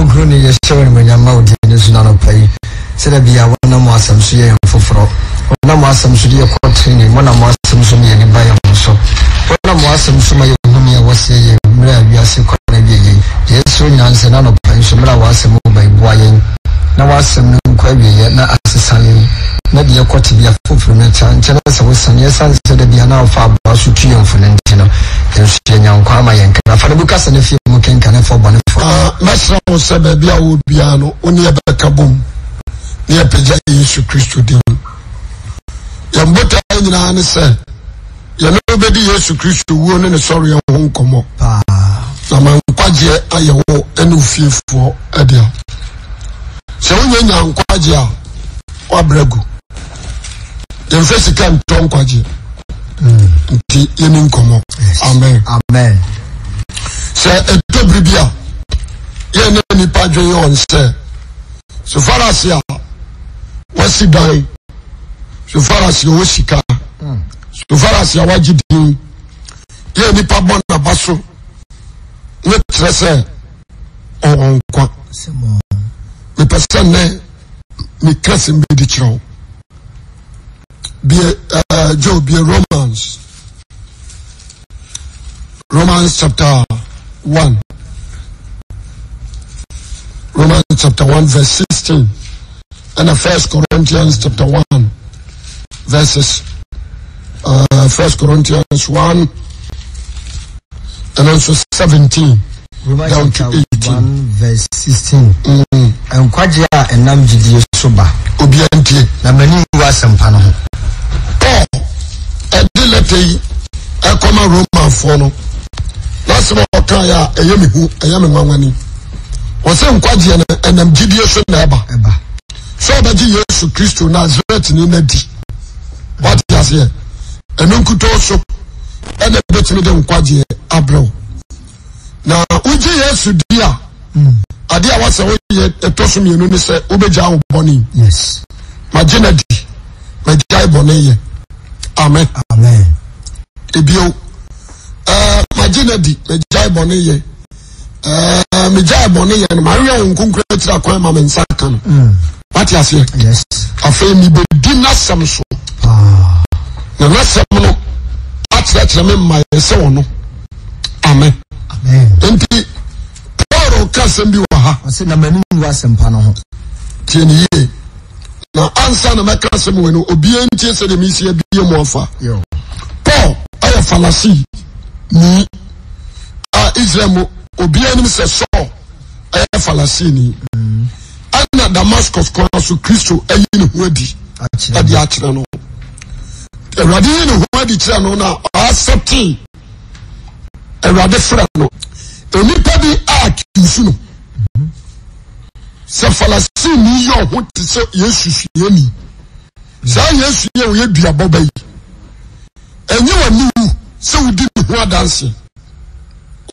Ɔkronkronni, yɛhyɛ wo animuonyam ma wo din no so n'anɔpa yi, sɛ da biara wonam w'asɛm so yɛ yɛn foforɔ, wonam w'asɛm so de yɛ kɔ trenee, wonam w'asɛm so ma yɛn ani ba yɛn ho so, wonam w'asɛm so ma yɛhu nea ɛwɔ sɛ yɛyɛ mmerɛ a wiase kɔ n'awieɛ yi. Deɛ yɛsrɛ nyinaa ne sɛ n'anɔpa yi nso mmerɛ a w'asɛm reba yi, boa yɛn na w'asɛm no nkɔ awieɛ na asesa yɛn na de yɛkɔ tebea foforɔ mu ɛkyɛ nkyɛ na sɛ wosane ɛsiane sɛ da biara na wofa aboa so tu yɛn fo no nti no, yɛn nso yɛnya nkwa ama yɛn kra. Fa no bu kasa no fie mu kenkan ɛfa ɔbɔnefoɔ. Ah, mɛsrɛ wo sɛ baabi a wɔ biara no, wo ne yɛbɛka bom ne yɛpagya Yesu Kristo din. Yɛn botae nyinaa ne sɛ yɛne wo bɛdi Yesu Kristo wuo ne ne sɔreɛ ho nkɔmmɔ na ma nkwagyeɛ ayɛ wo ne wo fiefoɔ dea. Sɛ wonya nya nkwagyeɛ a, woabrɛ gu. Yɛmfa sika ntɔ nkwagyeɛ. Nti yɛni nkɔmmɔ. Amen. Amen. Sɛ ɛtɔ bere bi a, yɛn ne nnipa dwen yɛ wɔn sɛ so far as a wasi dan so far as yɛwɔ sika so far as a wagye din yɛ nipa bɔ n'aba so ne kyerɛ sɛ ɔwɔ nkwa mepɛ sɛ nnɛ meka sɛm bi de kyerɛ wo bie uh, Joe bie Romans Romans chapter 1 Romans chapter 1 verse 16 ɛna First Corinthians chapter 1 verses uh, First Corinthians 1 and also 17 Romans down to chapter 18. 1 verse 16. Mm. Nkwagye a ɛnam gyidie so ba. Obiara ntie. Na m'ani nwu asɛmpa no ho. Paul ɛde lɛtɛ yi ɛkɔma Romanfoɔ no n'asɛm a ɔkaeɛ a ɛyɛ me hu ɛyɛ me nwanwa ni. Wɔsɛ nkwagyeɛ no ɛnam gyidie so na ɛba. Ɛba. Sɛ ɔbɛgye Yesu Kristo Nasaretni no adi. Wate aseɛ? Ɛno nkutoo so ɛna ɛbɛtumi de nkwagyeɛ abrɛ wo. Na wogye Yesu di a, adeɛ a wasɛ woyɛ ɛtɔ so mmienu ne sɛ wobɛgyaa wo bɔne. Yes. Magye no adi, magyae bɔne yɛ. Amen. Amen. Ebio, ɛɛ magye no adi, magyae bɔne yɛ. Ɛɛ megyae bɔne yɛ no, mahwehwɛ wo nkonkoro akyiri akwan ma me nsa ka no. Mm. Wate aseɛ? Yes. Afei mebɛdi n'asɛm so. Ah. Na n'asɛm no akyerɛkyerɛ me mma yɛ sɛ ɔno. Amen. Amen. Nti Paul ka asɛm bi wɔ ha. Ɔsɛ na m'ani nwu asɛmpa no ho. Tie ne yie. Na ansa na mɛka asɛm wɔ no, obiara ntie sɛdeɛ mesi abie mu afa. Paul ɛyɛ Farisi ni a Israel mu obiara nim sɛ Saul ɛyɛ Farisi ni. Ɛna Damascus kwan so Kristo ayi ne ho adi ɛde akyerɛ no. Awurade yi ne ho adi kyerɛ no na ɔasɛpte Awurade frɛ no. Nnipa bi a accuse no sɛ Falasini yɛ ɔho te sɛ Yesu suani. Saa Yesu yɛ ɔyɛ duabɔ ba yi. Ɛnyɛ w'ani wu sɛ wodi ne ho adanse.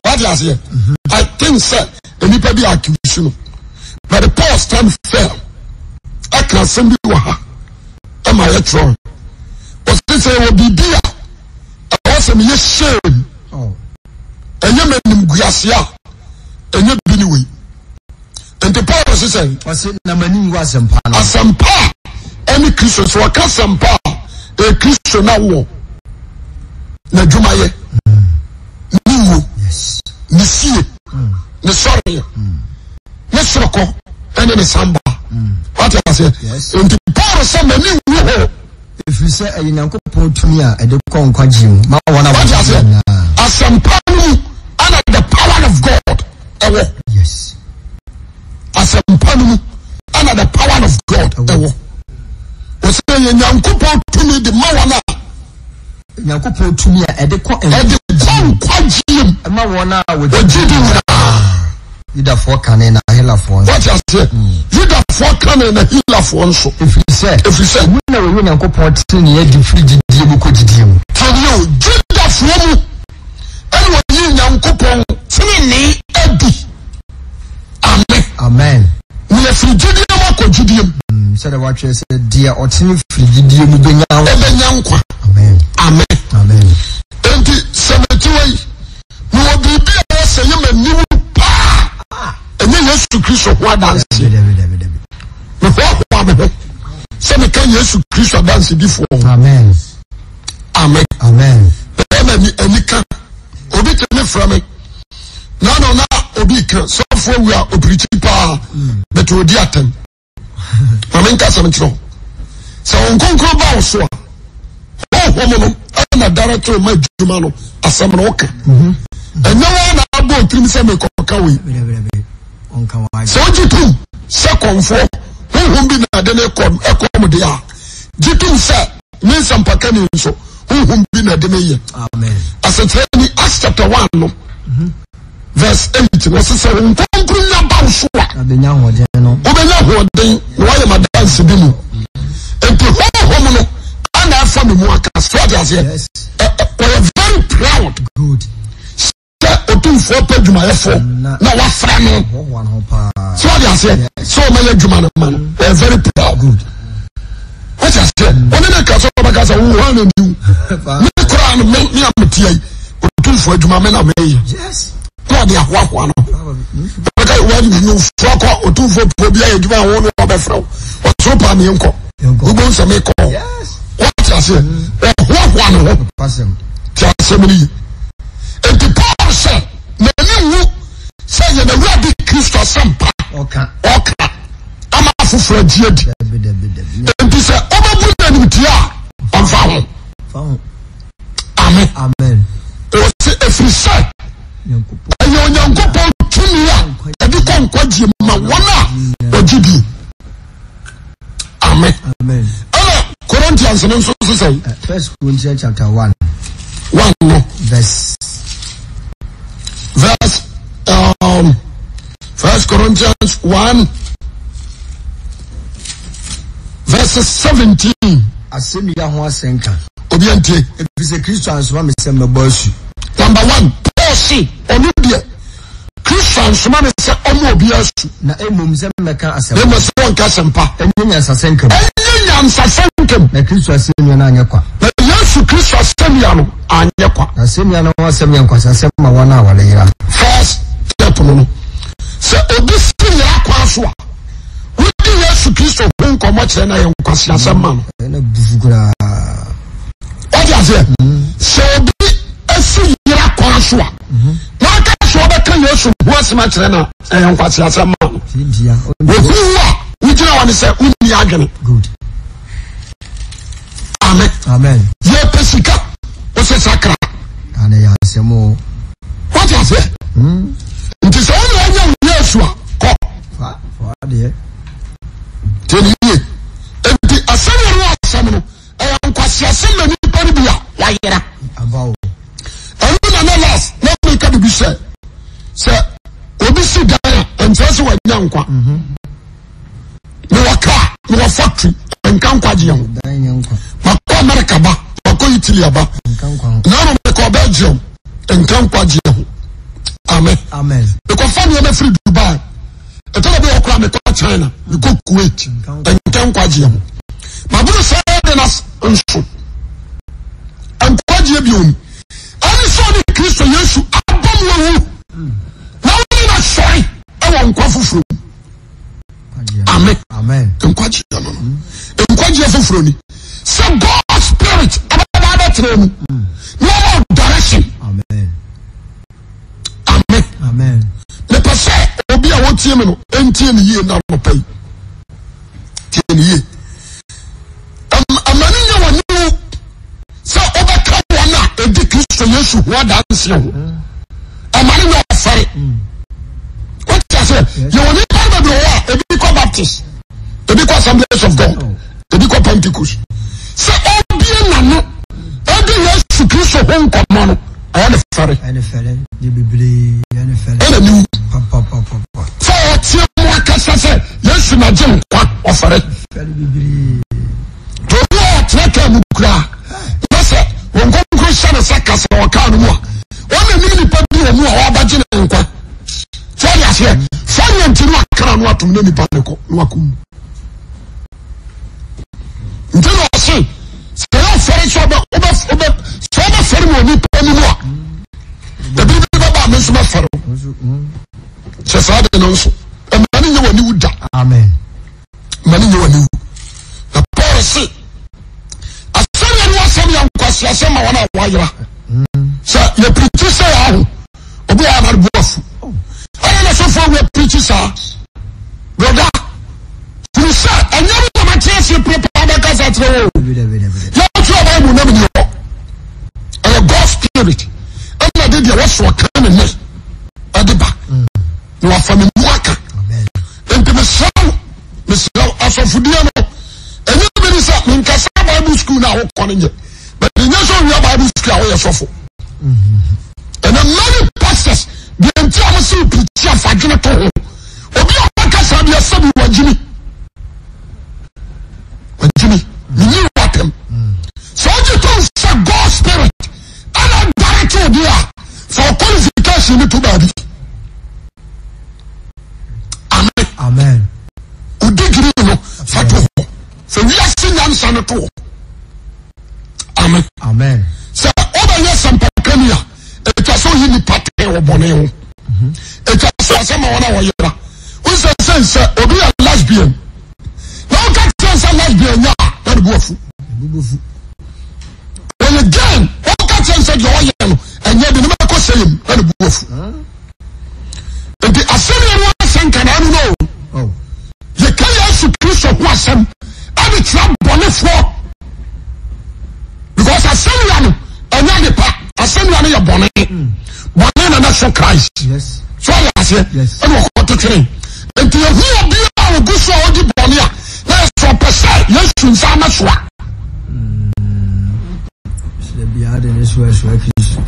Wate aseɛ? I think sɛ nnipa bi accuse no. But Paul stand firm. Ɛka asɛm bi wɔ ha. Ɛma yɛtwerɛ. Ɔsɛ sɛ ɛwɔ biribi a ɛwɔ sɛ meyɛ shame. Oh. Ɛnyɛ m'animguase a ɛnyɛ bi ne wei. Nti Paul se sɛn? Ɔse na m'ani nwu asɛmpa no. Asɛmpa a ɛne Kristo. Sɛ wɔka asɛmpa a ɛyɛ Kristo na wɔ n'adwumayɛ, ne wuo, ne sie, ne sɔreɛ, ne sorokɔ ɛne ne samba. Wate aseɛ? Nti Paul sɛ m'ani nwu hɔ. Ɛfiri sɛ ɛyɛ Nyankopɔn tumi a ɛde kɔ nkwagyeɛ mu ma wɔn a Wate wɔgye aseɛ? nyinaa. Asɛmpa no mu ɛna the power of God ɛwɔ. Yes. Asɛmpa no mu ɛna the power of God ɛwɔ. Wɔsɛ ɛyɛ Nyankopɔn tumi de ma wɔn a. Nyankopɔn tumi a ɛde kɔ ɛde kɔ nkwagyeɛ mu. Ɛma wɔn a wɔgye di nyinaa. Yudafoɔ kane na Helafoɔ nso. Wate aseɛ? Yudafoɔ kane na Helafoɔ nso. Ɛfiri sɛ. Ɛfiri sɛ. Emu na wɔyi Onyankopɔn tenenee adi firi gyidie mu kɔ gyidie mu. Tiɛni o, Judafoɔ mu ɛna wɔyi Onyankopɔn tenenee adi. Amen. Amen. Na yɛfiri gyidie mu akɔ gyidie mu. Mm, sɛdeɛ wɔatwerɛ sɛ deɛ ɔtene firi gyidie mu bɛnya nkwa. Ɛbɛnya nkwa. Amen. Amen. Amen. Enti sɛ mete wɔ yi, mewɔ biribi a ɛwɔ sɛ yɛ m'aniwu paa. Ɛnyɛ Yesu. Yesu Kristo ho adanseɛ. Mehoahoa me ho sɛ meka Yesu Kristo adansedifoɔ ho. Amen. Amen. Amen. Bɛrima ni anika. Obi tumi frɛ me. Na na na obi ka sɔfoɔ wu a opirikyi paa. Bɛtɛ odi atɛm. Ma menka asɛm nkyerɛ wo. Sɛ wo nkonkron ba wo so a, honhom no ɛna direct wo ma adwuma no asɛm no woka. Ɛnyɛ wɔn na abɔ otirim sɛ mekɔka wei. Sɛ wogye tom sɛ kɔmfoɔ honhom bi na ɛde ne ɛkɔm deɛ a, gye tom sɛ me nsɛmpakani nso honhom bi na ɛde me yɛ. Asekyerɛ ni Acts chapter 1 no. Verse 8 no ɔsɛ sɛ Honhom Kronkron nya ba wo so a wobɛnya ahoɔden no wobɛnya ahoɔden na woayɛ m'adanse bi mu. Nti honhom no ana ɛfa me mu aka so ɔde aseɛ. Ɔyɛ very proud Good. sɛ otumfoɔ pɛ adwumayɛfoɔ na wafrɛ no. Hoahoa ne ho paa. So ɔde aseɛ sɛ ɔmɛyɛ adwuma no ma no. Ɔyɛ very proud. Good. Wọ́n ti aseɛ wọ́n ní ne kasa ọba kasa wọ́n wọ́n na niw ne koraa no me ne ametia yi otumfoɔ adwuma me na meyɛ na ɔde ahoahoa no ɔbɛka wɔn nwofo akɔ otumfoɔ puo bi ayɛ adwuma a wɔn na ɔbɛfrɛ wo ɔsoro paa mi nkɔ wobɔ nsɛm ekɔ wọ́n ti aseɛ ɔhoahoa ne ho ti asɛm no yi nti Paul sɛ n'ani wu sɛ yɛn awurade Kristo asɛmpa ɔka. Ama afoforɔ agye adi. Enti sɛ wobɛbu no animtia a, ɔmfa ho. Amen. Ɔse ɛfiri sɛ ɛyɛ Onyankopɔn tumi a ɛde kɔ nkwagyeɛ ma wɔn a wɔgye die. Amen. Ɛna Corinthians no nso sɛ sɛ. First Corinthians chapter 1. 1 no. Verse. Verse First Corinthians 1 verse 17. Asɛnnua ho asɛnka. Obi antie. Efisɛ Kristo ansoma me sɛ mmɛbɔ asu. Number one, Paul se ɔno deɛ Kristo ansoma ne sɛ ɔmo obi asu. Na mmom sɛ mmɛka asɛmpa. Na mmom sɛ wɔnka asɛmpa. Ɛnyɛ nyansasɛnka mu. Ɛnyɛ nyansasɛnka mu. Na Kristo asɛnnua no anyɛ kwa. Na Yesu Kristo asɛnnua no anyɛ kwa. Na asɛnnua no ho asɛm yɛ nkwaseasɛm ma wɔn a wɔreyera. First step no no, sɛ obi si yera kwan so a, wodi Yesu Kristo ho nkɔmmɔ kyerɛ na yɛ nkwaseasɛm ma no. Ɛna bufu koraa. Wate aseɛ? Sɛ obi si yera kwan so a, na aka sɛ ɔbɛka Yesu ho asɛm akyerɛ na ɛyɛ nkwaseasɛm ma no. Wɔhu wo a, wogyina hɔ ne sɛ wonni adwene. Good. Amen. Amen. Yɛpɛ sika, wosɛ sakra. Ana yɛ asɛm o. Wate aseɛ? Hmm. Nti sɛ wona anya wo Yesu a, kɔ. Fa, fa adeɛ. Tiɛ ne yie. Nti asɛm yɛ no asɛm no, ɛyɛ nkwaseasɛm ma nipa no bi a wayera. Aba o. Ɛno na na last na meka bibi sɛ, sɛ obi si dan a, ɛnkyerɛ sɛ wanya nkwa. Mm -hmm. Mewɔ kaa, mewɔ factory, nka nkwagyeɛ ho. Makɔ America ba, makɔ Italy aba. Nanu mekɔ Belgium, nka nkwagyeɛ ho. Amen. Amen. Mekɔfa nneɛma firi Dubai. Ɛtɔ da bi wɔ koraa mekɔ China, mekɔ Kuwait, nka nkwagyeɛ ho. Maboro sɛ de na nso. Nkwagyeɛ bi oni. Ɛne sɛ ɔne Kristo Yesu abɔ mu awu. Na wone na sɔre ɛwɔ nkwa foforɔ mu. Amen. Nkwagyeɛ no no. Nkwagyeɛ foforɔ ni. Sɛ God spirit ɛbɛba abɛtena mu. Na ɔma direction. Amen. Amen. Mepɛ sɛ obi a wɔtie me no ntie ne yie na anɔpa yi. Tie ne yie. Ɛma no nyɛ wɔn mu sɛ wobɛka wɔn a ɛdi Kristo Yesu ho adanseɛ ho. Ɛma no nyɛ ɔfɛre. Wote aseɛ? Yɛwɔ nnipa no bebree wɔ a ebi kɔ Baptist, ebi kɔ Assemblies of God, ebi kɔ Pentecost. Sɛ ɔbie n'ano ɛdi Yesu Kristo ho nkɔmmɔ no, ɛyɛ ne fɛre. Ɛne fɛre, deɛ bebree ɛne fɛre. Ɛna niwu. Sɛ ɔteɛ mu akasa sɛ Yesu na gye nkwa ɔfɛre. Fɛre bebree. Tobi a ɔtena kaa mu koraa na sɛ wɔn nkonkoro hyɛ no sɛ kasa wɔ kaa no mu a wɔn na nim nipa bi wɔ mu a wɔabɛgye ne nkwa. Sɛ ɔde aseɛ fɛre nti no akra no atom na nipa ne kɔ na wakɔ mu. Nti na ɔse sɛ yɛ ɔfɛre sɛ ɔbɛ ɔbɛ ɔbɛ sɛ ɔbɛfɛre mu wɔ nipa no mu a ebi bi bɛba a me nso bɛfɛre. Sɛ saa de no nso. Paul se asɛnniɛ no asɛm yɛ nkwaseasɛm ma wɔn a wɔayera. Sɛ yɛpirikyi sɛ yɛ aho, obi a na bu afu. Ɛna na sɔfo awia pirikyi saa. Broda, hunu sɛ ɛnyɛ me na mate aseɛ pire paa bɛka sa kyerɛ wo. Yɛtwerɛ Bible na meni hɔ. Ɛyɛ God spirit. Ɛna de deɛ wɔsɔ ɔka ne ne ɛde ba. Na wafa me mu aka. Nti mesrɛ wo, mesrɛ wo asɔfodie no ɛnyɛ bi ne sɛ menkasa Bible school no a wokɔ no nyɛ. But ɛnyɛ sɛ owia Bible school a woyɛ sɔfo. Ɛnɛ many pastors deɛ nti a wɔsi pirikyi afadwene to ho. Obi a ɔbɛka saa deɛ sɛbi wagyimi. Wagyimi. Meyi watam. Sɛ wogye tom sɛ God spirit ɛna direct wo deɛ a fa wo qualification no to baabi. Amen. Amen. Wo degree no fa to hɔ. Fa wiase nyansa no to hɔ. Amen. Amen. Sɛ wobɛyɛ sɛmpakani a, ɛtwa sɛ oyi nipa tɛn wɔ bɔne ho. Ɛtwa sɛ asɛ ma wɔn a wɔyera. Wosɛ sɛ sɛ obi yɛ lesbian na woka kyerɛ sɛ lesbian nyɛ a na ne bo afu. Wɔyɛ gay woka kyerɛ sɛ deɛ ɔyɛ no ɛnyɛ de ne bɛkɔ sɛ yam na ne bo afu. Nti asɛm yɛ no asɛnka na ano no o. Yɛka Yesu Kristo ho asɛm ɛde kyerɛ bɔnefoɔ because asɛnnua no ɛnyɛ ade pa asɛnnua no yɛ bɔne bɔne na na so Christ so ɔyɛ aseɛ ɛna ɔkɔto twene nti yɛhu obi a ɔgu so a ɔdi bɔne a na yɛsɛ ɔpɛ sɛ Yesu nsa amɛsoa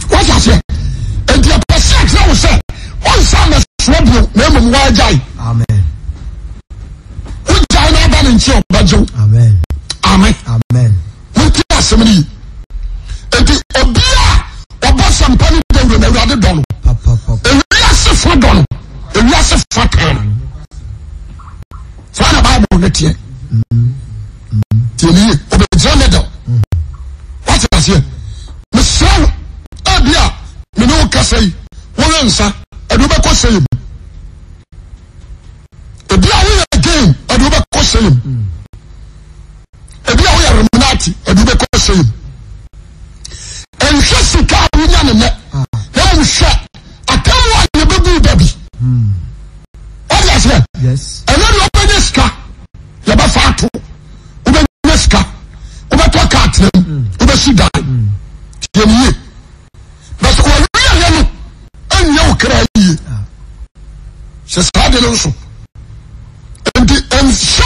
wɔte aseɛ nti ɛpɛ sɛ ɛkyerɛ wo sɛ ɔnsa amɛsoa bio na mmom wɔagyae wogyae no aba ne nkyɛn ɔbɛgye wo amen wonti asɛm no yi nti obi a ɔbɔ sɛmpa no dawuro na awurade dɔ no ewiase fa dɔ no ewiase fa tan no saa na bible no teɛ tie ne yie ɔbɛgyina middle wate aseɛ mesrɛ wo ebi a mene wo kasa yi wowe nsa ɛde wobɛkɔ sɛ yɛ mu ebi a woyɛ gay ɛde wobɛkɔ sɛyɛ mu ebi a woyɛ reminati ɛde wobɛkɔ sɛyɛ mu nhwɛ sika a wonya ne nɛ na mmom hwɛ atamu a yɛbɛbu da bi ɔde aseɛ ɛnɛ deɛ wobɛnya sika yɛbɛfa ato wobɛnya sika wobɛtɔ kaa tenam wobɛsi dan tiɛnie But wɔwieɛ no ɛnyɛ wo kra yie sɛ saa de no nso nti nhyɛ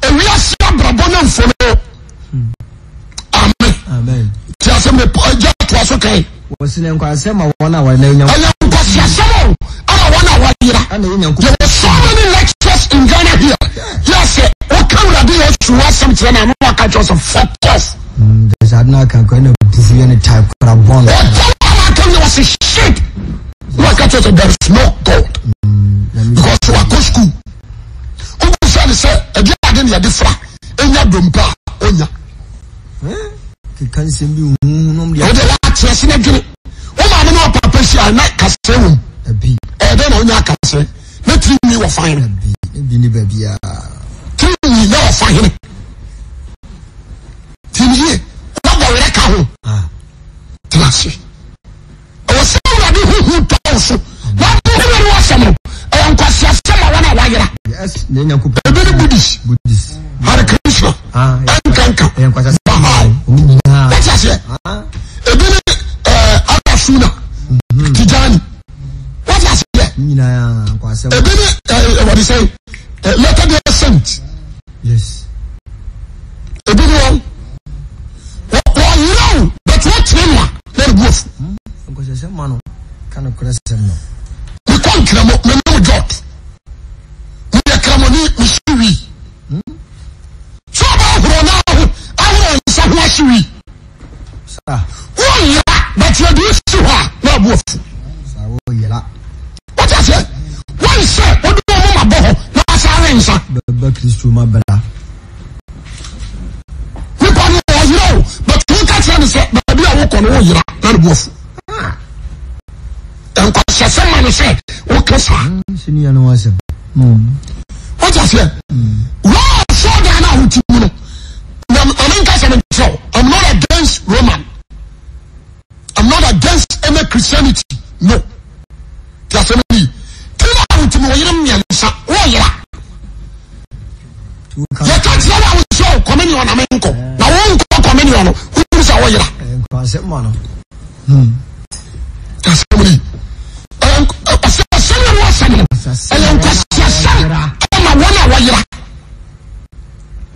ewiase abrabɔ no mfo no amen ti asɛm ne agya toa so kan. Wɔsi na nkwasɛm ma wɔn a wɔyera nya. Ɛyɛ nkwasiasɛm o ama wɔn a wɔyera. There were so many lectures in Ghana here. Yɛ sɛ wɔka Awurade Yesu asɛm kyerɛ na ano aka kyerɛ sɛ fuck off. There's adena kan kora na bufu yɛ ne type kora bɔn. Ɔtɔ wa aka yɛ wɔsi shit. Na aka kyerɛ sɛ there is no God. Because wakɔ school. Wobusa ne sɛ ɛde ade ne yɛde fra enya dompe a onya. Keka nsɛm bi huhu nom deɛ. Ɔde wa ate ase na dwene. Wo maame ne ɔpapa hyia na kasɛ wom. Ɛbi. Ɛyɛ dɛ na onya akasɛ. Ne tiri nwi wɔ fan no. Ɛbi. Ebi ne baabi a. Tiri nwi na wɔ fa hene. Tie me yie, wabɔ werɛ ka ho. Tena ase. Ɛwɔ sɛ Awurade huhu tɔ wo so. Na ɔde Awurade wɔ asɛm no, ɛyɛ nkwaseasɛm ma wɔn a wɔayera. Ebi ne Buddhist, Hare Krishna, Nkanka, Bahai. Wɔte aseɛ. Ebi ne Alasuna, Tijani. Wɔte aseɛ. Ebi ne wɔde sɛ Latter Day Saint. Yes. Ebi ni wɔn. Wɔyerɛ o, but wɔkyerɛ no a, na ne bu afu. Nkɔsɛsɛ ma no, ka no korɛ sɛm no. Mekɔ nkramo, menom jɔt. Meyɛ kramoni, mehye wi. Sɛ ɔba ahorɔ na aho, ahorɔ nsa ho ahye wi. Wɔyera, but yɛde si hɔ a, na abu afu. Wɔyera. Wote aseɛ? Wɔn sɛ wode wɔn moma bɔ hɔ na wasa awe nsa. Bɛba Kristo ma bra. Nipa no ɔyera o, but woka kyerɛ no sɛ baabi a wokɔ no woyera na ne bo afu. Nkwahyɛsɛm ma no sɛ woka saa. Sɛ nua no asɛm. Wote aseɛ? Wɔn asɔɔdan no a wote mu no, na Asɛm ni. Ɔsɛ asɛm yɛ wɔasɛm no. Ɛyɛ nkwasiasɛm ama wɔn a wɔyera.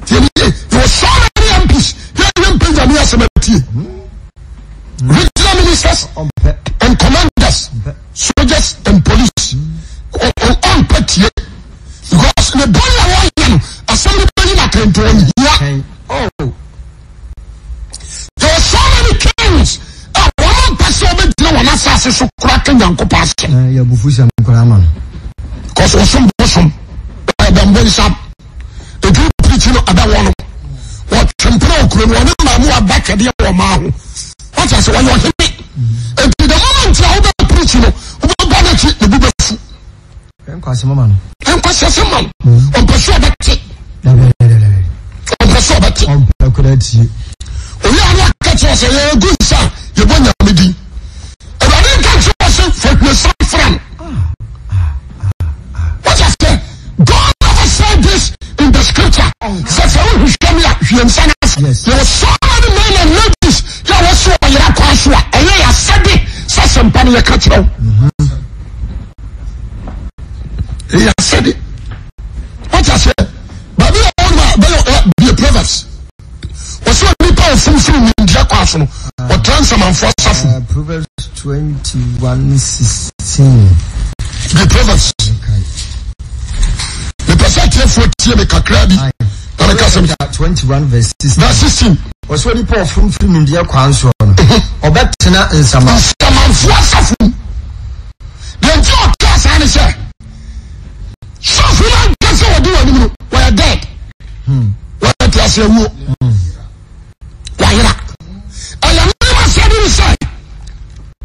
Tiɛ ni yie. Yɛwɔ so many MPs. Yɛ yɛ mpagya ne asɛm atie. Regional ministers and commanders, soldiers and police. Ɔmpɛ tie. Because ne bɔne a wɔyɛ no, asɛm no bɛyi na kɛntɛ ɔnhia. Oh. There were so many kings a wɔn mpɛ sɛ wɔbɛgyina wɔn asase so kora ka Nyankopɔn asɛm. Eh, yɛ abufu sɛm koraa ma no. Because wɔsom bosom, wɔbɛn bonsam. Edu pirikyi no ɛbɛ wɔ no. Wɔtwe mpena wɔ kuro no, wɔne mmaamu aba twɛdeɛ wɔ ɔmaa ho. Wɔte ase wɔyɛ ɔhene. Eti the moment a wobɛ pirikyi no, wobɛbɔ n'akyi ne bo bɛfu. Nkwasɛm ma no. Nkwasɛm ma no. Ɔmpɛ sɛ ɔbɛte. Ɔmpɛ sɛ ɔbɛte. Ɔmpɛ koraa tie. Oyɛ ano aka kyerɛ sɛ yɛyɛ gu nsa a yɛbɔ nyame din. Awurade nka kyerɛ sɛ fa hwiesa fra no. What I say? God never said this in the scripture. Sɛ sɛ wohwehwɛ me a hwie nsa no ase. There were so many men and ladies yɛ a wɔsi ɔyera kwan so a ɛyɛ yɛ asɛde sɛ sɛmpa no yɛka kyerɛ wo. Ɛyɛ asɛde. Wọ́n ti ase baabi a wɔn a bɛyɛ ɔ bie proverbs. Wɔsɛ onipa a ofum firi nimdeɛ kwan so no ɔtra nsamanfoɔ asafo. Proverbs 21:16. Bie proverbs. Mepɛ sɛ atiefoɔ tie me kakra bi. Na meka sɛm. 21 verse 16. Verse 16. Wɔsɛ onipa a ɔfom firi nimdeɛ kwan soɔ no ɔbɛtena nsamanfoɔ asafo mu. Deɛ nti a ɔkaa saa ne sɛ sɔfo no ankasa wɔde wɔn anim no wɔyɛ dead wɔyɛ te ase awuo wɔayera ɛyɛ nneɛma sɛ bi ne sɛ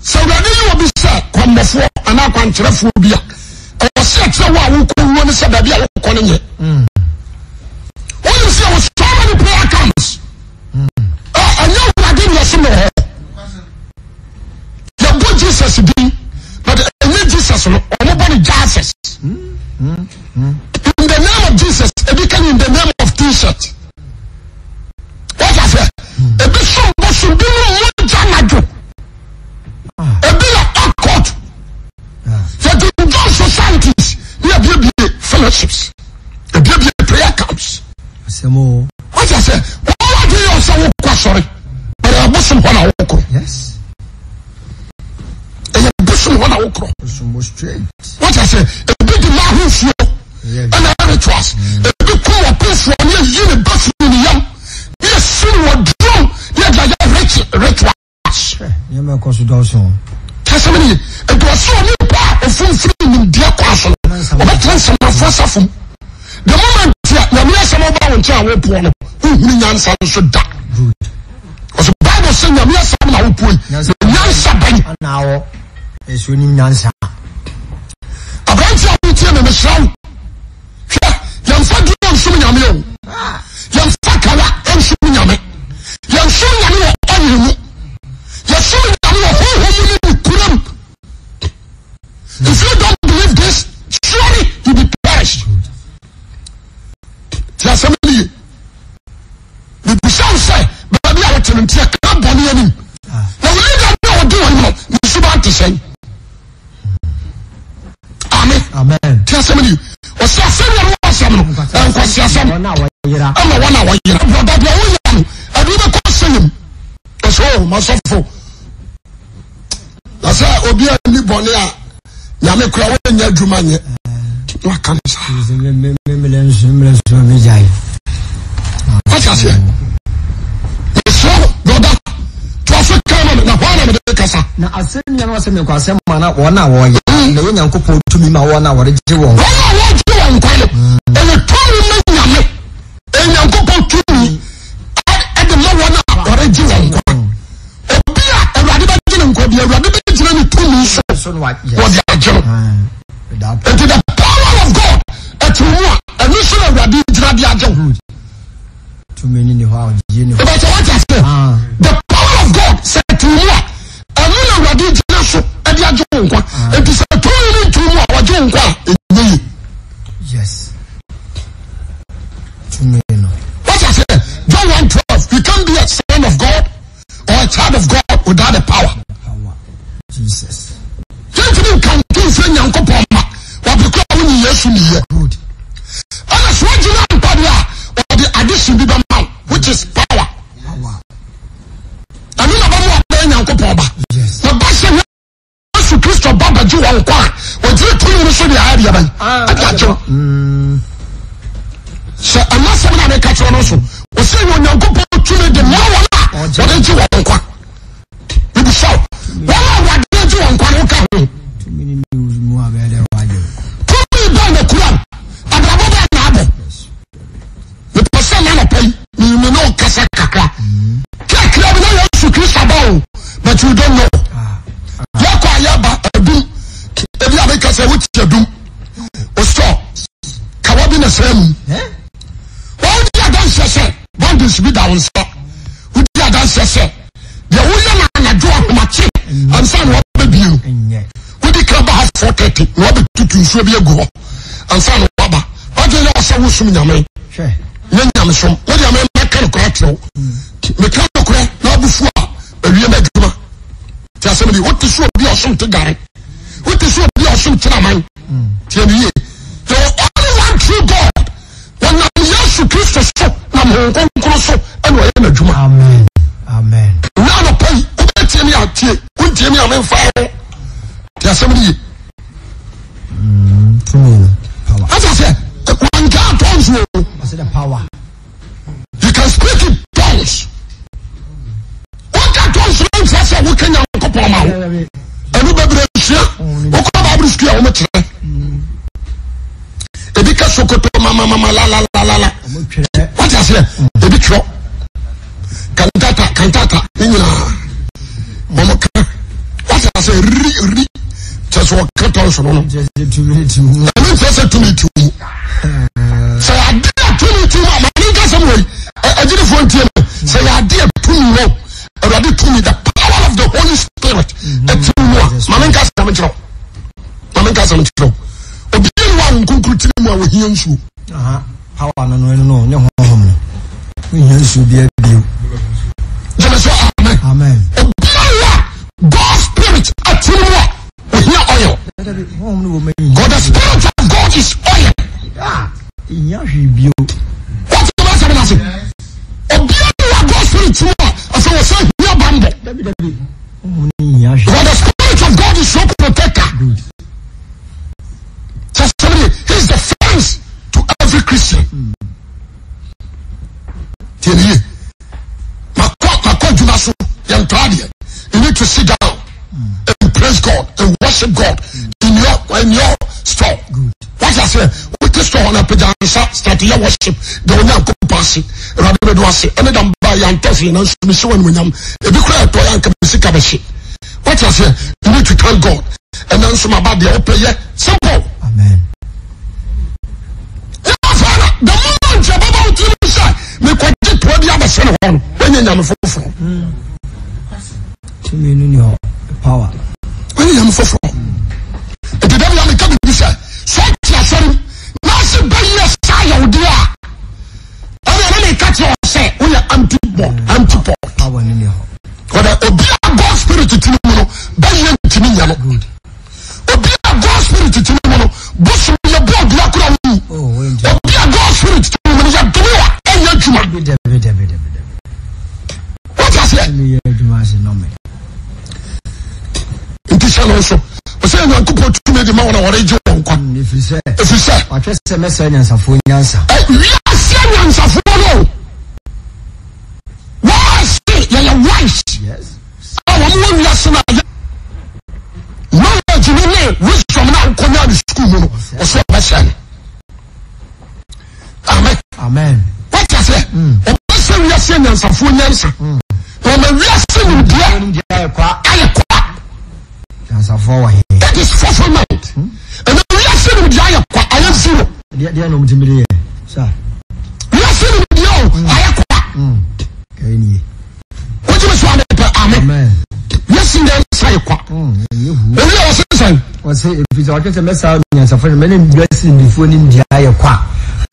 sɛ awurade yi obi sɛ kɔmmɔfoɔ anaa kwankyerɛfoɔ bi a ɛwɔ sɛ ɛkyerɛ wo a wokɔ wuo ne sɛ baabi a wokɔ no nyɛ wonim sɛ wɔ so many prayer camps ɛnyɛ awurade ne ɛsom wɔ hɔ yɛbɔ jesus din but ɛnyɛ jesus no ɔmo bɔ no jesus in the name of jesus ebi ka in the name of t-shirt wọ́n sɛ ebi som bosom bi mu mogya anadwo ebi yɛ occult yɛde njɔn societies ne yɛbiebie fellowships ebiebie prayer camps wọ́n sɛ wọ́n wá di yɛ ɔsɛ wọ́n kɔ asɔre bɛrɛ abosom hɔ na wọ́n kɔ. Ɛyɛ bosom hɔ na wokorɔ. Wọ́n sɛ ebi di mmaa ho nsuo ɛna rituals. Ebi kum ɔpemfoɔ ne eyi ne ba firi ne yam ne esi no wɔ duro ne ɛde ayɛ rituals. Nneɛma ɛkɔ so dɔɔso. Kɛsɛm ni ebi ɔsɛ onipa a ofimfiri nimdeɛ kɔ aso no ɔbɛtena nsɛmafo asafo mu. The moment a nyame asɛm ɔba wo nkyɛn a wopoɔ no wohunu nyansa nso da. Ɔsɛ Bible sɛ nyame asɛm na wopoɔ yi na nyansa bɛn. Ana awɔ ɛsɛ onim nyansa. Aberante a wotie me mesrɛ wo hwɛ yɛmfa duro nsom nyame o yɛmfa kawa nsom nyame yɛnsom nyame wɔ ɔyere mu yɛsom nyame wɔ honhom mu ne ne kuram. If you don't believe this, surely you be perished. Ti asɛm ni ye. Bibisa wo sɛ baabi a wɔte no nti ɛka bɔne anim. Na wo leader bi a wɔde wɔn no ne suban te sɛn. Amen. Amen. Ti asɛm ni ye. Ɔsɛ asɛm yɛ no asɛm no nkwasi asɛm Wɔn a wɔyera. ama wɔn a wɔyera. Brɔda deɛ woyɛ no ɛde wobɛkɔ sɛyɛ mu. Ɔsɛ o masɔfo. Na sɛ obi a ni bɔne a nyame kura wɔnyɛ adwuma nyɛ na waka no saa. Wate aseɛ mesrɛ wo brɔda toa so ka ma me na hɔ na mede kasa. Na asɛnnua no asɛm yɛ nkwasɛm ma na wɔn a wɔyɛ na ɛyɛ Nyankopɔn tumi ma wɔn a wɔregye wɔn. Wɔn a wɔregye wɔn nkwa no ɛyɛ tumi ma Nyame ɛyɛ Nyankopɔn tumi ɛde ma wɔn a wɔregye wɔn nkwa. Obi a Awurade bɛgye ne nkwa bi, Awurade bɛgyina ne tumi so wɔde agye no. Nti the power of God ɛte mu a ɛno so na Awurade gyina de agye wo. Tumi ni hɔ a ɔgye ne hɔ. Ìbàtà wọ́n ti ase. The power of God sɛ ɛte mu a ɛno na Awurade gyina so ɛde agye wo nkwa. Nti sɛ tumi ni ntu mu a wɔgye wo nkwa a ɛnyɛ yie. Yes. Tumi no. Wọ́n ti ase. John 1:12 you can be a son of God or a child of God. without the power. Yɛntumi nkanto mfrɛ Nyankopɔn ma wɔde kora wonyi Yesu niyɛ. Ɛna sɛ wogyina mpa deɛ a ɔde addition bi bɛma wo which is power. Ɛno na bɛma wɔbɛyɛ Nyankopɔn ba. Na ba sɛ Yesu Kristo ba bɛgye wɔn nkwa a ɔgyina tumi no so de ayɛ deɛ bɛn ɛde agye wo. Sɛ ɛma sɛm no a meka kyerɛ no so ɔsɛ yɛ Onyankopɔn tumi de ma wɔn a wɔde gye wɔn nkwa. Mebisa wo, wɔn a wɔde gye wɔn nkwa no woka ho? Tumi bɛn na kura wo? Abrabɔ bɛn na abɔ? Mepɛ sɛ na anɔpa yi me ne wo kasa kakra. Kakra bi na Yesu Kristo aba o, but you don't know. Yɛkɔ a yɛba adum, ebi a meka sɛ wote adum, osɔ kawa bi na sɛ mu. Wɔn di adanseɛ sɛ bandits bi da wɔn nsa. Wodi adanseɛ sɛ deɛ woyɛ no anadwo ahomakye ansa na wabɛbie no. Wodi kan ba ha 4:30 na wabɛtutu nsuo bi agu hɔ ansa na waba. Wadwene yɛ sɛ wosom nyame. Nyɛ nyamesom. Wode ame mɛka nokorɛ akyerɛ wo. Meka nokorɛ na abufu a awie m'adwuma. Ti asɛm di wote so obi a ɔsom te gare. Wote so obi a ɔsom kyerɛ Tie me yie. There only one true God. Wɔnam Yesu Kristo so nam Honhom Kronkron so ɛna ɔyɛ n'adwuma. Amen. Amen. Na anɔpa yi wobɛtie me atie wontie me a memfa ho. Te asɛm no ye. Tumi no power. Ata sɛ wankaa tongues o. Ɔsɛ the power. You can speak in tongues. Wonka tongues no nkyerɛ sɛ woka Nyankopɔn ma wo. Ɛno bebree sua. Wokɔ Bible school a wɔkyerɛ. Ebi ka sokoto mamamama lalalala. Wate aseɛ? Ebi twerɛ. Kantata kantata ne nyinaa. Wɔn ka. Wate aseɛ? Ri ri kyɛ sɛ wɔka tongues no no. Ɛno nkyerɛ sɛ tumi ti mu. Sɛ ade a tumi ti mu a maame nka sɛm wɔ yi agyidifoɔ ntie me. Sɛ yɛ ade a tumi wɔ Awurade tumi the power of the Holy Spirit ɛti mu a maame nka sɛm nkyerɛ maame nka sɛm nkyerɛ obi yɛ ni wa nkunkuru tiri mu a ohia nsuo. Power no no ɛno no ne honhom no ohia nsuo bi abio. Gyeme so amen. Amen. Obi yɛ wa God spirit ɛti mu a ohia oil. God the spirit of God is oil. Ehia hwee bio. Wọ́n ti bá sẹ́mi n'ase. Obiara ni wa God spirit mu a afei wọ́n sẹ́ hia bambɔ. Because the spirit of God is your protector. Good. Sẹ́mi ni he is the fence to every Christian. Tiẹ̀ ni yie. Makɔ makɔ adwuma so yɛn ntọ́ adeɛ. You need to sit down and praise God and worship God in your store. What I say, what is store na pagya nsa start yɛ worship de Onyankopɔn ase. Awurade bɛdo ase. Ɛne dam ba yɛ antɔ hwee nanso mehyɛ wɔn animuonyam. Ebi kura ɛtɔ yɛ anka me sika bɛhye. What I say, you need to thank God. Ɛnna nso ma ba deɛ wopɛ yɛ simple. Amen. Yɛfɛ the moment yɛbɛba wo tirim sɛ mekɔgye toa bi abɛhyɛ ne hɔ no, woanyɛ nyame foforɔ. Tumi no ni hɔ, power. Woanyɛ nyame foforɔ. Nti da bia meka biribi sɛ, sɛ ɔte asɔre mu na ɔse bɛyɛ saa yɛwodeɛ a, ɛne ɛne meka kyerɛ wɔ sɛ woyɛ empty pot, empty pot. Power no ni hɔ. Wɔdɛ obi a God spirit ti no mu no, bɛyɛ ntumi nyɛ no. Obi a God spirit ti no mu no, bosom yɛ bɔ odua kora wu. Obi a God spirit ti no mu no, yɛ dome a ɛnyɛ adwuma. Wọ́n ase. Nti hyɛ no nso, ɔsɛ Nyankopɔn tumi de ma wɔn a wɔregye wɔn nkwa. Ɛfiri sɛ. Ɛfiri sɛ. Watwɛ sɛ mɛsɛe anyansafoɔ nyansa. Wiase anyansafoɔ no. Wɔn a se yɛyɛ wise. Yes. A wɔn wɔ wiase no a knowledge no ne wisdom no a wokɔnya ne sukuu mu no, ɔsɛ ɔbɛsɛe no. Amen. Amen. Wate aseɛ? Ɔbɛsɛ wiase anyansafoɔ nyansa. Na ɔma wiase nimdeɛ Ayɛ kwa. ayɛ kwa. Nyansafoɔ wɔ he? That is fulfillment. Ɛna wiase nimdeɛ ayɛ kwa, ayɛ zero. Deɛ deɛ na ɔmo ti mi de yɛ. Sa. Wiase nimdeɛ o, ayɛ kwa. Ɛyɛ nie. Wogye me so ame pɛ, amen. Amen. Wiase nyansa yɛ kwa. Ɛyɛ hu. Owi a wɔse sɛn? Ɔse ɛfiri sɛ ɔtwe sɛ mɛsaa anyansafoɔ no mɛne wiase nimdefoɔ nimdeɛ ayɛ kwa.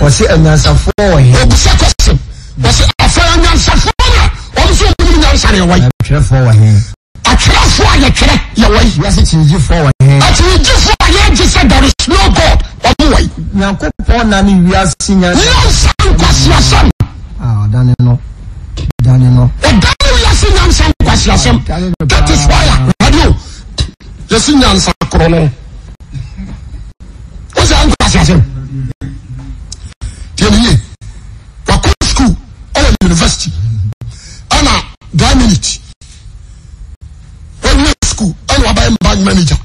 Ɔse anyansafoɔ wɔ he? Obisa question. Wɔse afei anyansafoɔ no a wɔn nso wɔn nim nyansa no ɛwɔ yi. Atwerɛfoɔ wɔ he? Atwerɛfoɔ a yɛtwerɛ yɛ wɔ yi. Wiase kyinigyifoɔ wɔ he? Akyinigyifoɔ a yɛgye sɛ there is no God wɔn wɔ yi. Nyankopɔn na ne wiase nyansa. Nyansa nkwaseasɛm. Ah, ɔdane no. Ɔdane no. Ɔdane wiase nyansa nkwaseasɛm. That is why a radio yɛsi nyansa korɔ no. Wọ́n sɛ nkwaseasɛm. Tiɛ ni yie. Wakɔ school ɛwɔ university ɛna that minute wɔwie school ɛna wabɛyɛ bank manager.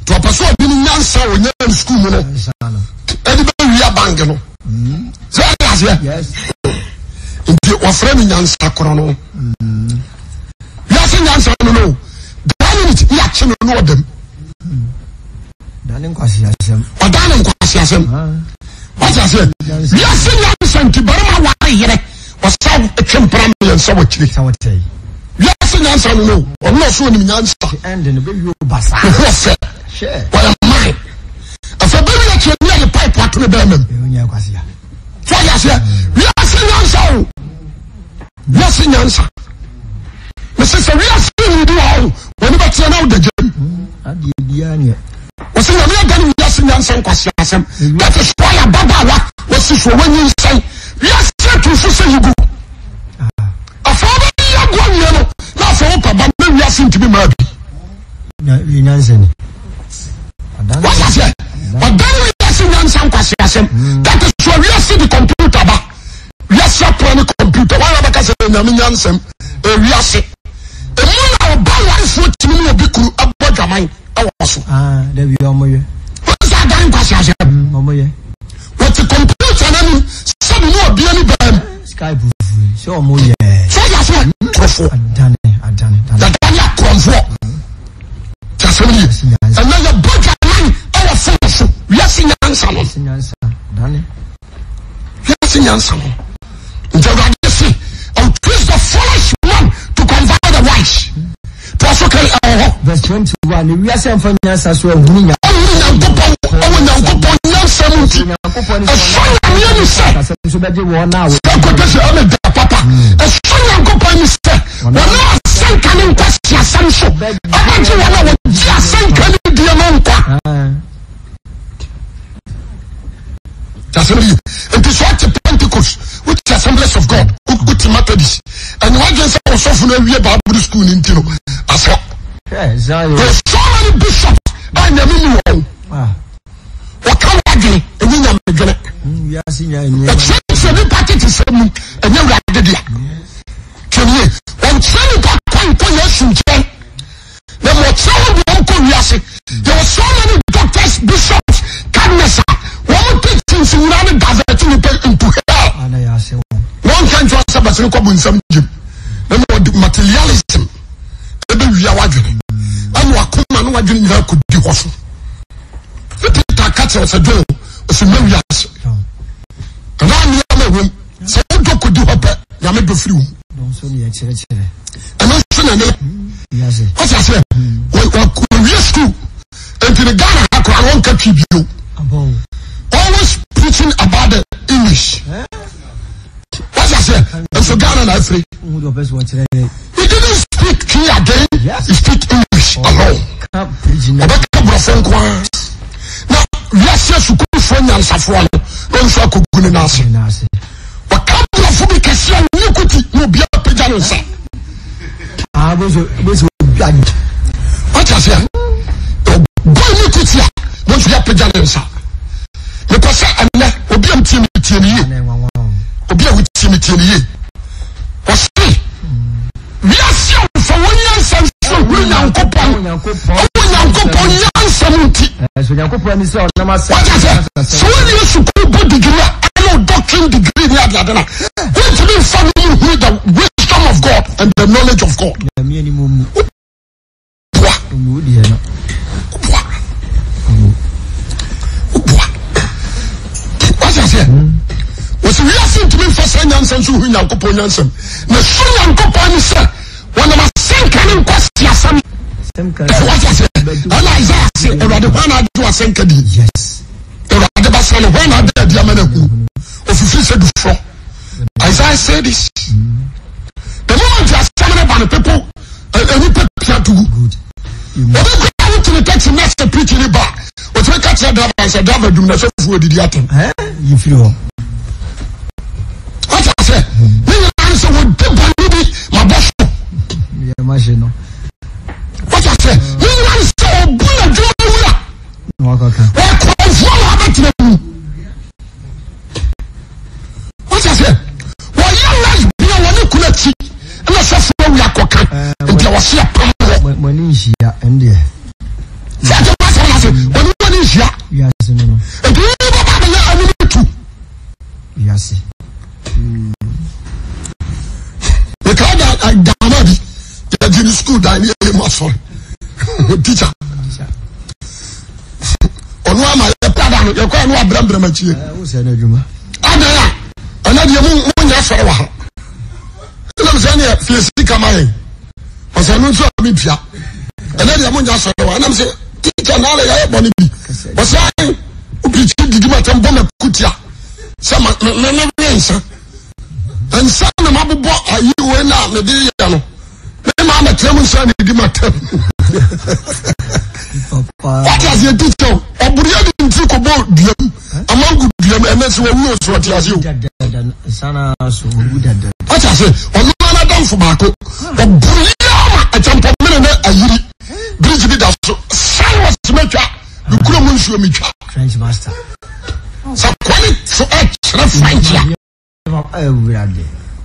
Tí ɔpɛ sɛ ɔde ne nyansa a ɔnya ne school mu no ɛde bɛwia bank no. Sɛ ɔde aseɛ. Nti wɔfrɛ no nyansa korɔ no. Wiase nyansa no no. That minute ne akye no no ɔdam. Ɔda ne nkwaseasɛm. Ɔda ne nkwaseasɛm. Wate aseɛ? Wiase nyansa nti barima ware yere ɔsa twe mpena mmiɛnsa wɔ akyire. Wiase nyansa no no ɔno na ɔso onim nyansa. Ne ho ɔfɛ. Ɔyɛ man. Afɛ bɛwi akyire ne yɛde pipe ato ne bɛrima mu. Wate aseɛ? Wiase nyansa o. Wiase nyansa. Mese sɛ wiase wudi wɔ hɔ wɔn bɛteɛ na wodagya mu. Wɔsɛ nyame ada ne wiase nyansa nkwasi asɛm. That is why ababaawa wɔsi so wɔnyi nsɛn. Wiase atumfo sɛ yigu. Afei wobɛyi agu awie no na afei wopɛ ba na wiase ntumi maa bi. Wọ́n ase ɔdan wiase nyansa nkwasi asɛm. That is why wiase di computer ba. Wiase apra ne computer. Wɔn a bɛka sɛ nyame nyansɛm ewiase. Emu na ɔba warefoɔ tumi ne obi kunu ɛbɔ dwaman ɛwɔ so. Ah, dabi ɔmo yɛ. Wɔn sɛ adan nkwasi asɛm. Ɔmo yɛ. Wɔte computer n'anim sɛbi ne ɔbea ne bɛn mu. Skype fui sɛ ɔmo yɛ. Sɛ ɔyɛ aseɛ nkorɔfoɔ. Adane adane. Yɛdane akorɔmfoɔ. Ti asɛm yie. Ɛnɛ yɛ bɔ dwaman ɛwɔ fon so wiase nyansa no. Wiase nyansa dane. Wiase nyansa no. Nti awurade se, I will twist the foolish man to convert the wise. To aso kan ɛwɔ hɔ. Verse 21, na wiase amfa nyansa so ahunu nya. Ɔhunu Nyankopɔn ɛwɔ Nyankopɔn nyansa mu nti. Ɛsɔ Nyame ani sɛ. Nso bɛgye wɔn a Sɛ quotation ɛna da papa. Ɛsɔ Nyankopɔn ani sɛ wɔn a asɛnka ne nkwasiasɛm so ɛbɛgye wɔn a wɔgye asɛnka ne die no nkwa. Asɛm yi nti sɛ ɔte Pentecost wote Assemblies of God wote Methodist ɛnyɛ wadwen sɛ ɔsɔfo no awie Bible school no nti no asɛ. There are so many bishops a nyame ni wɔn. Wɔka wadwen ɛnyɛ nyame dwene. Wɔkyerɛkyerɛ nipa tete sɛ mu ɛnyɛ wurade dea. Tiɛnie wɔnkyerɛ nipa kwan kɔ Yesu nkyɛn. Na ma ɔkyerɛ wɔn de wɔn kɔ wiase. There were so many doctors, bishops, cardinals a wɔn teachings nyinaa ne divert nipa into hell. Wɔn nka nkyɛn sɛ bɛsɛn kɔ bu nsɛm gyem. Na ma ɔde materialism ebe wia wadwene. Ɛna wakoma ne wadwene nyinaa kɔ di hɔ so. Ne Peter ka kyerɛ sɛ John ɔsɛ mɛ wiase. Ɛna nneɛma wɔm sɛ wodɔ kɔ di hɔ pɛ nyame dɔ firi wɔm. Ɛno nso na ne wọ́n ase wɔwie school nti ne Ghana ha koraa wɔn nka twi bio always preaching about the English wọ́n ase nso Ghana na afiri he didn't speak twi again he speak English alone ɔbɛka borɔfo nko ara na wiase sukuufoɔ nyansafoɔ no na nso akɔgu ne nan ase. Wɔka borɔfo bi kɛseɛ a ne kuti na obi apagya ne nsa. Ah, bóso bóso obi Wate aseɛ? Ɔbɔ ne kuti a na nso apagya ne nsa. Mepɛ sɛ ɛnɛ obi a wotie me tie me yie. Obi a wotie me tie me yie. Ɔse wiase a wɔfa wɔn nyansa nso huru Nyankopɔn ɛwɔ Nyankopɔn nyansa mu nti. Wate aseɛ? Sɛ wowie sukuu bɔ degree a ɛne wo doctrine degree ne adeade no a wontumi mfa no mu hunu the wisdom of God and the knowledge of God. Woboa. Woboa. Woboa. Wate aseɛ? Wɔsi wiase ntumi nfa saa nyansa nso hu Nyankopɔn nyansam. Na su Nyankopɔn ne sɛ wɔnam asɛnka ne nkwasiasɛm. Wate aseɛ? Ɛna Isaiah se Awurade hwan na agye w'asɛnka di? Awurade basa no hwan na ada adi ama no ahunu? Ofifiri sɛ duforɔ. Isaiah said this. The moment asɛm no ba no people, nnipa pia. ɔka tugu. Obi kura wo tene taxi na sɛ preach ni ba, otumi ka kyerɛ driver sɛ driver dum na sɔfo odidi atɛm. Yi firi hɔ. Wata sɛ, ne nyinaa ne sɛ wɔdi bɔne bi ma bɔ so. Wata sɛ, ne nyinaa ne sɛ ɔbu n'adwuma wura. Wɔkɔmfoɔ na abɛtena mu. Wata sɛ, wɔyɛ lesbian wɔne kunu akyi ɛna sɔfo awi akɔka nti a wɔse apam hɔ. Mo ani nhyia ɛndeɛ. Sɛ ɛte wɔasɛm no ase, wɔne wɔn ani nhyia. Nti wo bɛba abɛyɛ anim tu. Wiase. Mekaa da dama bi yɛgye ne sukuu dan ne yɛyɛ mu asɔre tikya ɔno ama yɛpɛ da no yɛkɔ ɛno abrɛmbrɛm akyie adan a ɛna deɛ mo nyɛ asɔre wɔ ha ɛnam sɛ neɛ fie sika ma yɛn ɔsɛ no nso a metua ɛnɛ deɛ monyɛ asɔre wa ɛnam sɛ tikya na ala yɛayɛ bɔne bi ɔsɛ wopirikyi didi ma tɛm bɔ ma kutia sɛ mewe nsa nsa na mabobɔ ayi wei na mede yɛ no me maa mɛtena mu nsa ne di ma tɛm wate aseɛ tikya o ɔboreɛ de ntiri kɔbɔ duam amango duam ɛnɛ sɛ wawu o so ɔte aseɛ o wate aseɛ ɔno ara damfo baako ɔboreɛ ama akyɛmpɔmene ne ayiri bridge bi da so san wɔ sɛ matwa me kuro mu nsuo metwa sɛ kwane so ɛkyerɛ French a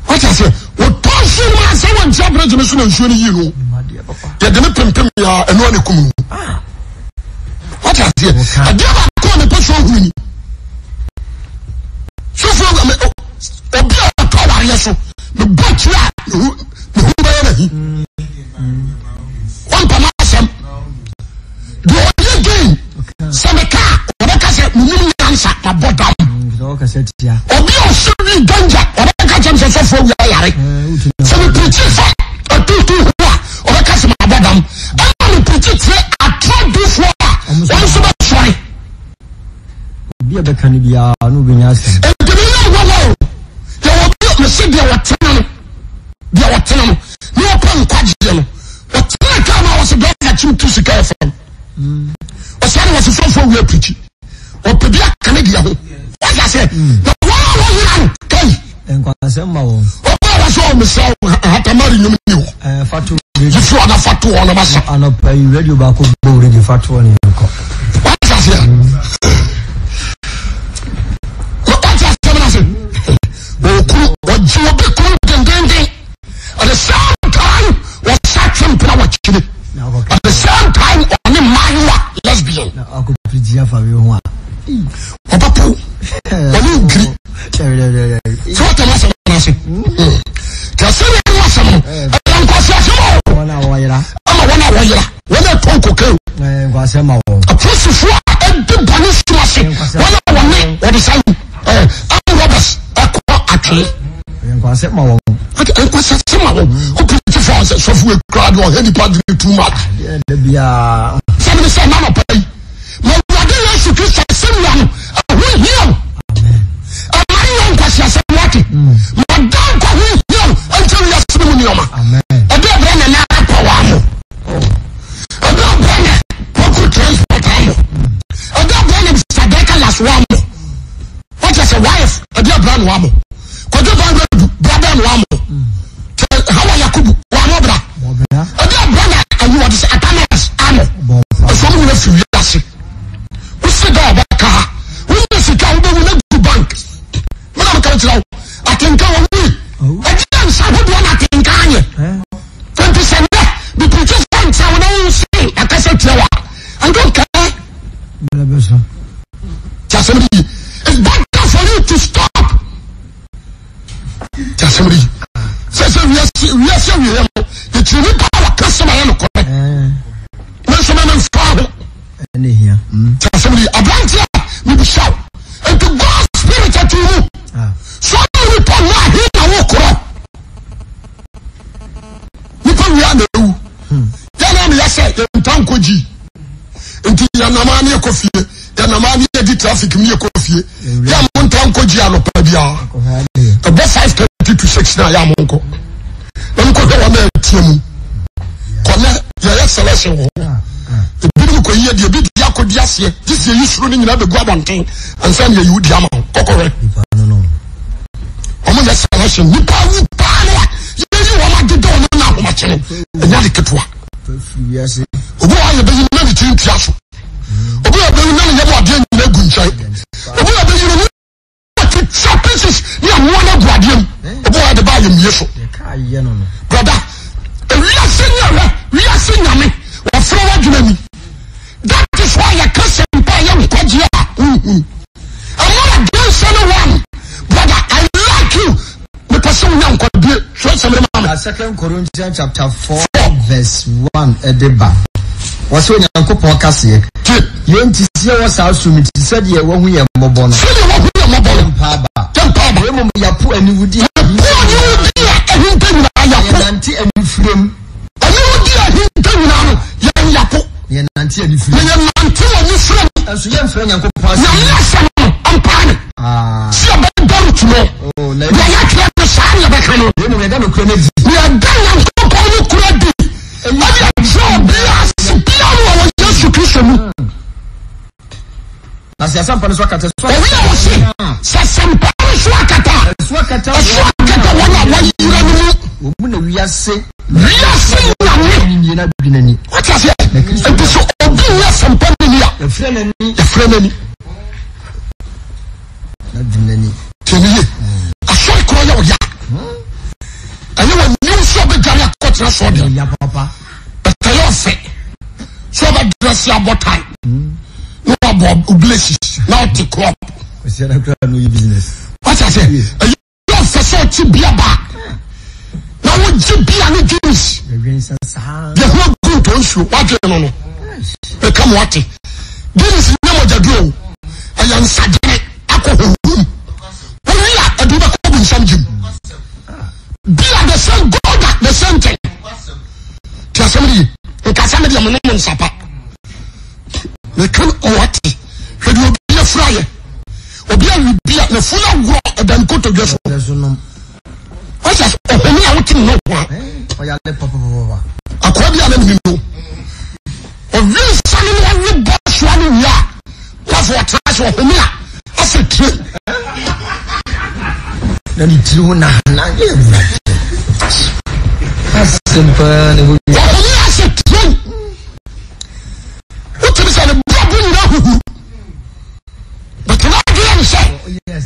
wate aseɛ wɔtɔ nsuo no mu ansa wɔnkyia bridge no so na nsuo no yii no yɛde ne pempem yɛ ɛno ne kum no wate aseɛ adeɛ baako a mepɛ sɛ ɔhunu ni sofoɔ obi a ɔtɔ awareɛ so mebɔ akyiri a mehu bɛyɛ n'ahi wɔmpɛ m'asɛm deɛ ɔyɛ gain sɛ meka a ɔbɛka sɛ menim nyansa mabɔ dam obi a ɔsɛ wi danger ɔbɛka kyɛm sɛ sɔfoɔ wia yare sɛ mepirikyi fa atutu ho a ɔbɛka sɛ mabɔ dam ɛna mepirikyi kyerɛ atorɔ dufoɔ a wɔn nso bɛsɔre obi a bɛka no biara na obɛnya asɛm nti meyɛ wɔwɔ o yɛwɔ bi mese deɛ wɔtena no deɛ wɔtena no ne wɔpɛ nkwagyeɛ no wɔtena kaa ma wɔsɛ dɔfa kyim tu sika ɛfam ɔsɛ ne wɔsɛ sɔfoɔ wia pirikyi ɔpɛ bi aka ne deɛ ho wɔyɛ sɛ na wɔn a wɔyera no kai nkwasɛm ma wɔn ɔbɛ a wɔsɛ ɔmesɛ hatamari nnwom ni hɔ fato yifi ɔna fato hɔ na masa anɔpa yi radio baako bɔ radio fato hɔ ne yɛnkɔ wɔyɛ sɛ wɔte asɛm no ase wɔkuru wɔgye obi kuru dendenden at the same time wɔsa twe mpena wɔkyire at the same time ɔne mmaayewa lesbian ɔbɛpo ɔne nkiri sɛ wɔte asɛm no ase nti asɛm no asɛm no ɛyɛ nkwasi asɛm o ama wɔn a wɔyera wɔn a ɛtɔn kokain apolisifoɔ a ɛdi bɔne sum ase wɔn a wɔne wɔde sa armed robbers ɛkɔ atwee nkwasɛm ma wɔn nkwasɛm ma wɔn wopolisifoɔ sɛ sɔfo ekura de ɔhɛ nipa dwene too much sɛne sɛ nanɔpa yi ma awurade yesu kristo asɛnnua no ɛho hia o ɛma nyɛ nkwasiasɛm wate ma da nkwa ho hia o ɛnkyɛ wiase no mu nneɛma ɛde ɛbrɛ na na akɔ wɔ amo ɛde ɛbrɛ na kɔkɔ transport amo ɛde ɛbrɛ na sadaka las wɔ amo wɔkyɛ sɛ wife ɛde ɛbrɛ na wɔ amo kɔdwe ban bɛ du bra bɛ na wɔ amo hawa yakubu wɔ amo bra ɛde ɛbrɛ na ayi wɔde sɛ atanas amo ɛfɔm nyina firi wiase wosi da ɔbɛka ha wonya sika wobɛwu na gu bank mena meka kyerɛ wo atenka wɔwui ɛgye nsa hodoɔ na atenka anyɛ nti sɛ nnɛ mepirikyi fa nkyerɛ wo na wonse akasa tia wa I don't care. Ti asɛm de yi. It's better for you to stop. Ti asɛm de yi. Sɛ sɛ wiase wiase awieɛ no yɛkyerɛ nipa a wɔka sɛm ayɛ nokorɛ. Me nso mɛmɛ nfa ho. Ti asɛm de yi. Aberante a mebisa wo. Nti God spirit ati mu. So ɔne nipa nna ahe na wokorɔ. Nipa wia na ewu. Yɛn na meyɛ sɛ yɛnta nkɔ gyi. Nti yɛnam a ne yɛkɔ fie. Yɛnam a ne yɛdi traffic mu ne yɛkɔ fie. Yɛn mo nta nkɔ gyi anɔpa biara. Ɛbɔ 5:30 to 6 na yɛ a mo nkɔ. Na mo kɔhwɛ wɔn a ɛteɛ mu. Kɔnɛ. Yɛyɛ selection wɔ hɔ. Ebinom kɔ yie deɛ ebi di akɔdi aseɛ. Gye sɛ yɛyi soro no nyinaa bɛgu abɔnten ansa na yɛyi wo di ama wo. Kɔkɔhwɛ. Wɔn yɛ selection. Nipa awu paa no a yɛyi wɔn adeda wɔn na ahomakye no. Ɛnyɛ ade ketewa. Obi wɔ hɔ a yɛbɛyi no na ne tiri ntua so. Obi wɔ bɛyi na ne yam adeɛ nyinaa gu nkyɛn. Obi wɔ bɛyi no twitwa pieces ne amoa no agu adeɛ mu. Obi wɔ de ba ayɛ mmie so. Brother, ewiase ni ɛhwɛ wiase nyame wɔfrɛ w'adwuma ni. That is why yɛka sɛmpa yɛ nkwagye a wohunu. I'm not against anyone. Brother, I like you. Mepɛ sɛ wonya nkwagye. Hwɛ sɛm de ma me. Second Corinthians chapter 4 verse 1 ɛde ba. Wɔsɛ Onyankopɔn kaseɛ. Yɛn nti sɛ yɛwɔ saa som yi te sɛ deɛ wahu yɛn mmɔbɔ no. Sɛdeɛ wahu yɛn mmɔbɔ no. Yɛmpa aba. Yɛmpa aba. Na mmom yɛapo aniwudeɛ a. Yɛpo aniwudeɛ a ahinta nyinaa yɛapo. Yɛnante anifirem. Aniwudeɛ a ahinta nyinaa no yɛn yɛapo. Na yɛnante anifirem. Na yɛnante anifirem. Nso yɛmfrɛ Nyankopɔn asɛm. Nyame asɛm no ɔmpaa ne. Ah. Sɛ yɛbɛda no tumi. Oh, na Deɛ yɛatwerɛ no saa ne yɛbɛka no. Na mmom yɛda nokorɛ no adi. Na yɛda Nyankopɔn nokorɛ adi. Ɛne akyerɛ obiara se biara no wɔ Yesu Kristo mu. Na sɛ asɛmpa no so akata so. Owi a wɔse sɛ asɛmpa no so akata. Ɛso akata ɛso akata wɔn a wɔayera no mu. Wɔn mu na wiase. Wiase nyame. Nyina adwene ni. Wate aseɛ? Nti so obi nyɛ asɛmpa no ni a. Yɛfrɛ n'ani. Yɛfrɛ n'ani. N'adwene n'ani. Tiɛ ni yie. Asɔre korɔ yɛ ɔya. Ɛyɛ wɔ new sɛ ɔbɛdware akɔtena sɔɔ deɛ. Ya papa. Ɛtɛyɛ ɔfɛ. Sɛ ɔbɛdrɛse abɔ tae. Na wabɔ oblaces na ɔte club. Ɔsi ɛna kura no yi business. Wate aseɛ? Ɛyɛ ɔfɛ sɛ ɔte bia ba. Na wogye bia ne Guinness. Deɛ ho agu ntɔ nsuo wadwene no no. Meka mo ate. Guinness nyɛ mogyaduro o. Ɛyɛ nsagyene akɔ hohom. Wowie a ɛde wobɛkɔ bonsam gyem. Bia the same God the same thing. Ti asɛm de ye. Nkasa me deɛ me nom nsapa. Meka mo ate. Hwɛ deɛ obi afura yɛ. Obi awi bia na funu aworɔ ɛda nkotodwe so. Wọ́n sɛ ɔhome a wote ne ho a. Akoa bi a na menim no. Ɔwe nsa no na ɔwe bɔ soa no wie a wafɔ ɔtena ase ɔhome a asɛ tire. Na ne tiri ho na na yɛ wura. Asɛm paa na ɛwɔ. Ɔhome asɛ tire. Wotumi sɛ ne bɔ nyinaa huhu. But na adwene ne sɛ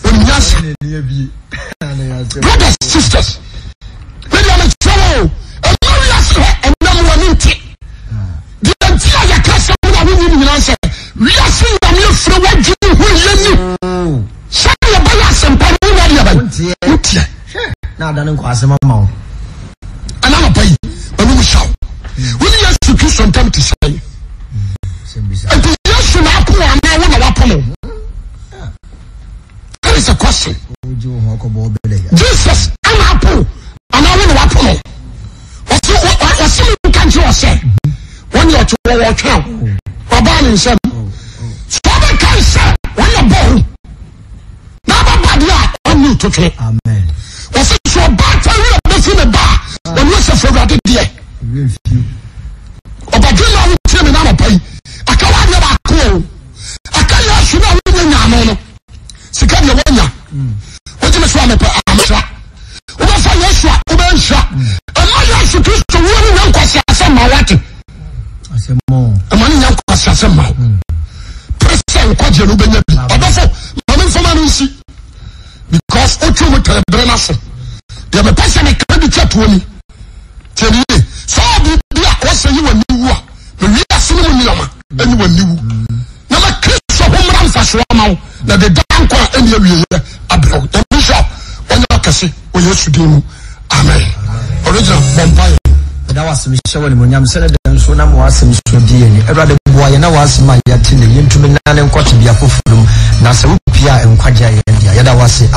onim nyansa. Brothers, sisters, me deɛ mekyerɛ wo o, ɛma wiase hɔ ɛnam w'ani nte. Deɛ nti a yɛka sɛ wo na wonyim nyinaa sɛ wiase nyame afiri w'adwene ho yɛ ni. Sɛdeɛ ɛbɛyɛ asɛmpa no wonya deɛ bɛn woteɛ. Na adane nkɔ asɛm ama wo. Ɛna nɔpa yi, ɔnom hyɛ wo. Wo ne Yesu Kristo ntam te sɛn? Nti Yesu na apo anaa wo na wapo no? That is a question. Jesus ɛna apo anaa wo na wapo no? Ɔsi ɔsi mi nka nkyerɛ ɔsɛ wɔn yɛ ɔtwe wɔ wɔtwe a ɔbaa ne nsam. Sɛ ɔbɛka nsɛ wɔn yɛ bɔ ho na ɔbɛba deɛ a ɔnni ntotwe. Ɔsi sɛ ɔbaatan wi a ɔbɛfi ne ba a ɔno sɛ fɛ awurade deɛ. Ɔbadwemma a wotie me n'anɔpa yi, aka w'adeɛ baako o. Aka Yesu no a wonya nyaa no no. Sika deɛ woanya. Wogye me so a mepɛ amehyira. Wobɛfa Yesu a wobɛnhyira. Ɛma Yesu Kristo wuo no nya nkwasi asɛm ma wate. Ɛma no nya nkwasi asɛm ma wo. Pere sɛ nkwagyeɛ no wobɛnya bi. Ɔdɔfo, ma me mfama no nsi. Because wotwe mu tɛn bere no so. Deɛ mepɛ sɛ meka de twa toɔ ni. Tie me yie. Sɛ ɔwɔ biribi a wɔsɛ yi w'ani wu a, ma wiase no mu nneɛma ɛne w'ani wu. Na ma Kristo ho mmra mfasoɔ ma wo, na de daa nkwa a ɛnni awieeɛ abrɛ wo. Nyame nhyira wo, ɔnyɛ wo kɛse wɔ Yesu din mu. Amen. Original, bɔ mpaeɛ. Meda wo ase mehyɛ wo animuonyam sɛ ne dɛn nso nam w'asɛm so di yɛn ni. Awurade boa yɛn na w'asɛm a yɛate nnɛ yɛntumi nnane nkɔ tebea foforo mu na sɛ wopue a nkwagye ayɛ yɛn dea. Yɛda wo ase.